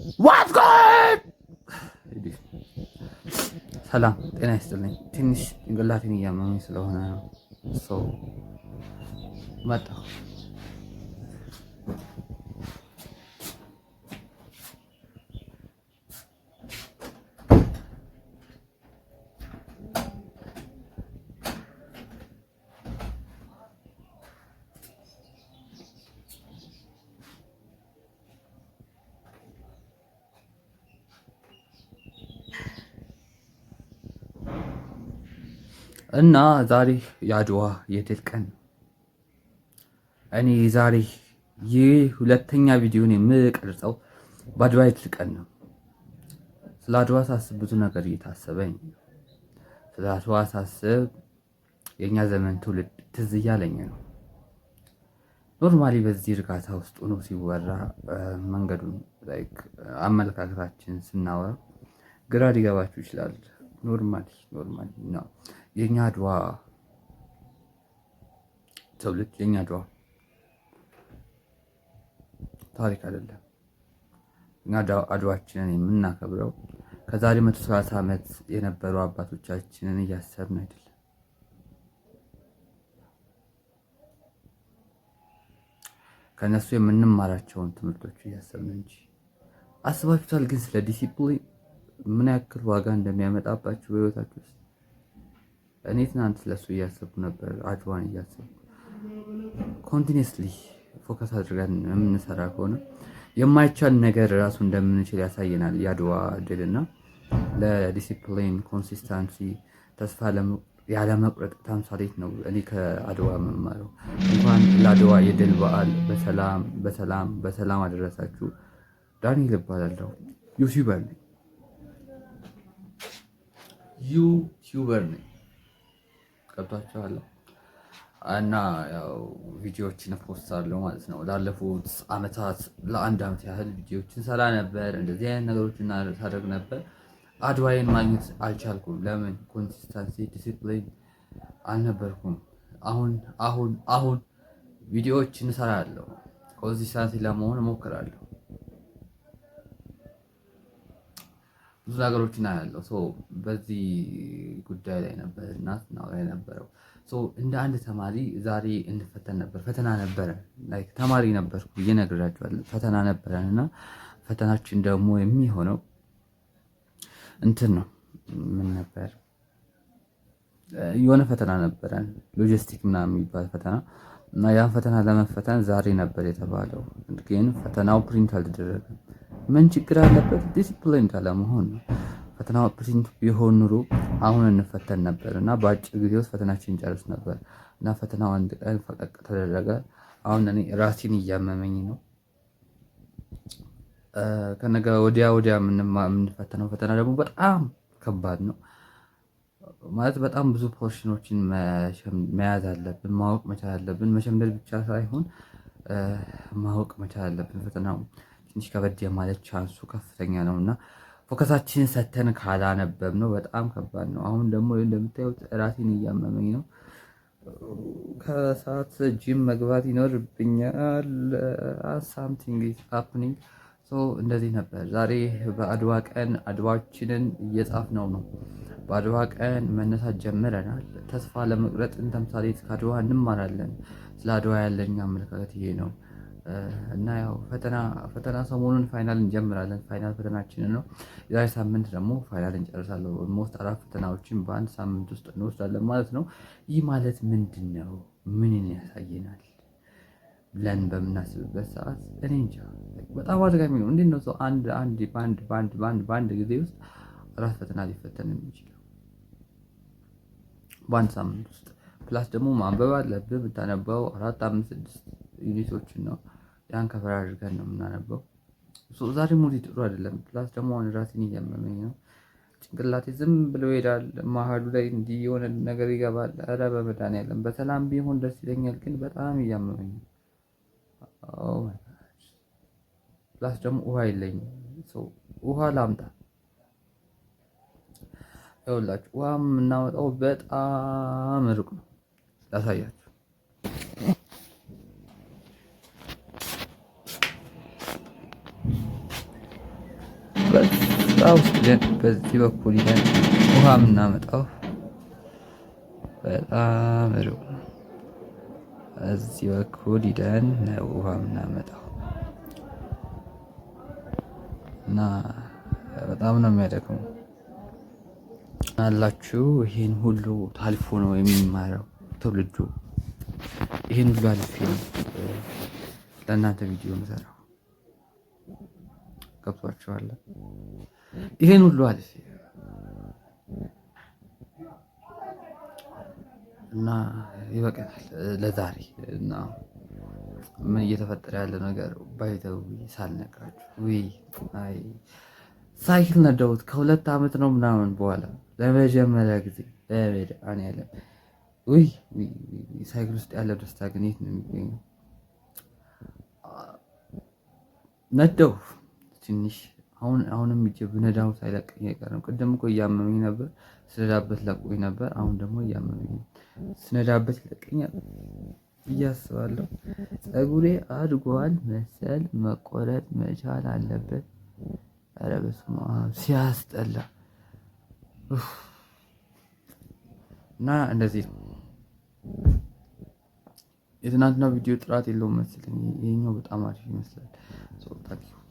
What's good? ሰላም ጤና ይስጥልኝ። ትንሽ ጭንቅላቴን እያመመኝ ስለሆነ so መጣሁ። እና ዛሬ የአድዋ የድል ቀን ነው። እኔ ዛሬ ይህ ሁለተኛ ቪዲዮን የምቀርጸው በአድዋ የድል ቀን ነው። ስለ አድዋ ሳስብ ብዙ ነገር እየታሰበኝ ነው። ስለ አድዋ ሳስብ የእኛ ዘመን ትውልድ ትዝ እያለኝ ነው። Normally በዚህ እርጋታ ውስጥ ሆኖ ሲወራ መንገዱን like አመለካከታችን ስናወራ ግራ ሊገባችሁ ይችላል። Normally ነው። የኛ አድዋ ትውልድ የኛ አድዋ ታሪክ አይደለም። እኛ አድዋችንን የምናከብረው ከዛሬ 130 ዓመት የነበሩ አባቶቻችንን እያሰብን አይደለም። ከእነሱ የምንማራቸውን ትምህርቶች እያሰብን እንጂ። አስባችሁታል? ግን ስለ ዲሲፕሊን ምን ያክል ዋጋ እንደሚያመጣባችሁ በህይወታችሁ ውስጥ። እኔ ትናንት ስለሱ እያሰብኩ ነበር፣ አድዋን እያሰብኩ። Continuously focus አድርገን የምንሰራ ከሆነ የማይቻል ነገር ራሱ እንደምንችል ያሳየናል የአድዋ ድልና ለ discipline፣ consistency፣ ተስፋ ያለመቁረጥ ተምሳሌት ነው። እኔ ከአድዋ የምማረው። እንኳን ለአድዋ የድል በዓል በሰላም በሰላም በሰላም አደረሳችሁ። ዳንኤል እባላለሁ። YouTuber ነኝ። YouTuber ነኝ። ገብቷችኋል? እና ያው ቪዲዮዎችን post አለው ማለት ነው። ላለፉት አመታት ለአንድ አመት ያህል ቪዲዮዎችን ሰራ ነበር። እንደዚህ አይነት ነገሮችን ሳደርግ ነበር። አድዋዬን ማግኘት አልቻልኩም። ለምን? Consistency፣ discipline አልነበርኩም። አሁን አሁን አሁን ቪዲዮዎችን እሰራለሁ። Consistency ለመሆን እሞክራለሁ። ብዙ ነገሮችን አያለሁ። So በዚህ ጉዳይ ላይ ነበር እና ስናወራ የነበረው። So እንደ አንድ ተማሪ ዛሬ እንፈተን ነበር። ፈተና ነበረ። Like ተማሪ ነበርኩ ብዬ ነግሬያችኋለሁ። ፈተና ነበረን እና ፈተናችን ደግሞ የሚሆነው እንትን ነው። ምን ነበር? የሆነ ፈተና ነበረን፣ ሎጂስቲክ ምናምን የሚባል ፈተና። እና ያን ፈተና ለመፈተን ዛሬ ነበር የተባለው፣ ግን ፈተናው print አልተደረገም። ምን ችግር አለበት? ዲሲፕሊን አለመሆን ነው። ፈተናው print ቢሆን ኑሮ አሁን እንፈተን ነበር እና በአጭር ጊዜ ውስጥ ፈተናችንን እንጨርስ ነበር። እና ፈተናው አንድ ቀን ፈቀቅ ተደረገ። አሁን እኔ ራሴን እያመመኝ ነው። ከነገ ወዲያ ወዲያ የምንፈተነው ፈተና ደግሞ በጣም ከባድ ነው። ማለት በጣም ብዙ portion ኦችን መያዝ አለብን፣ ማወቅ መቻል አለብን። መሸምደድ ብቻ ሳይሆን ማወቅ መቻል አለብን። ፈተናው ትንሽ ከበድ የማለት chance ኡ ከፍተኛ ነው እና focus ኣችንን ሰተን ካላነበብነው በጣም ከባድ ነው። አሁን ደግሞ እንደምታዩት ራሴን እያመመኝ ነው። ከሰዓት ጂም መግባት ይኖርብኛል። Something is happening። So እንደዚህ ነበር ዛሬ። በአድዋ ቀን አድዋችንን እየጻፍነው ነው። በአድዋ ቀን መነሳት ጀምረናል። ተስፋ አለመቁረጥን ተምሳሌት ከአድዋ እንማራለን። ስለ አድዋ ያለኝ አመለካከት ይሄ ነው። እና ያው ፈተና ፈተና ሰሞኑን final እንጀምራለን። Final ፈተናችንን ነው። የዛሬ ሳምንት ደግሞ final እንጨርሳለን። Almost አራት ፈተናዎችን በአንድ ሳምንት ውስጥ እንወስዳለን ማለት ነው። ይህ ማለት ምንድነው? ምንን ያሳየናል? ብለን በምናስብበት ሰዓት እኔ እንጃ፣ በጣም አድካሚ ነው። እንዴት ነው ሰው አንድ አንድ በአንድ በአንድ በአንድ በአንድ ጊዜ ውስጥ አራት ፈተና ሊፈተን የሚችለው በአንድ ሳምንት ውስጥ? Plus ደግሞ ማንበብ አለብህ። የምታነበው አራት፣ አምስት፣ ስድስት unit ኦችን ነው። ያን cover አድርገን ነው የምናነበው። ዛሬ mood ጥሩ አይደለም። Plus ደግሞ አሁን ራሴን እያመመኝ ነው። ጭንቅላቴ ዝም ብሎ ይሄዳል። መሀሉ ላይ እንዲህ የሆነ ነገር ይገባል። ኧረ በመድኃኒዓለም በሰላም ቢሆን ደስ ይለኛል፣ ግን በጣም እያመመኝ ነው። Plus ደግሞ ውሃ የለኝም። ውሃ ላምጣ። ይኸውላችሁ ውሃ የምናወጣው በጣም ሩቅ ነው። ላሳያችሁ። በዛ ውስጥ በዚህ በኩል ሂደን ውሃ የምናመጣው በጣም ሩቅ ነው። እዚህ በኩል ሂደን ነው ውሃ የምናመጣው እና በጣም ነው የሚያደክመው። አላችሁ ይሄን ሁሉ ታልፎ ነው የሚማረው ትውልዱ። ይሄን ሁሉ አልፌ ነው ለእናንተ ቪዲዮ የምሰራው። ገብቷችኋል? ይሄን ሁሉ አልፌ እና ይበቃናል ለዛሬ። እና ምን እየተፈጠረ ያለ ነገር by the way ሳልነግራችሁ፣ ውይ አይ፣ ሳይክል ነዳሁት ከ2 ዓመት ነው ምናምን በኋላ ለመጀመሪያ ጊዜ በመድኃኒዓለም። ውይ፣ ሳይክል ውስጥ ያለው ደስታ ግን የት ነው የሚገኘው? ነዳሁ ትንሽ፣ አሁን አሁንም እጄ ብነዳው ሳይለቀኝ አይቀርም። ቅድም እኮ እያመመኝ ነበር፣ ስነዳበት ለቆኝ ነበር። አሁን ደግሞ እያመመኝ ነው። ስነዳበት ይለቀኛል ብዬ አስባለሁ። ፀጉሬ አድጓል መሰል፣ መቆረጥ መቻል አለበት። ኧረ በስመ አብ ሲያስጠላ። እና እንደዚህ ነው። የትናንትናው ቪዲዮ ጥራት የለውም መሰለኝ። ይሄኛው በጣም አሪፍ ይመስላል። So thank you.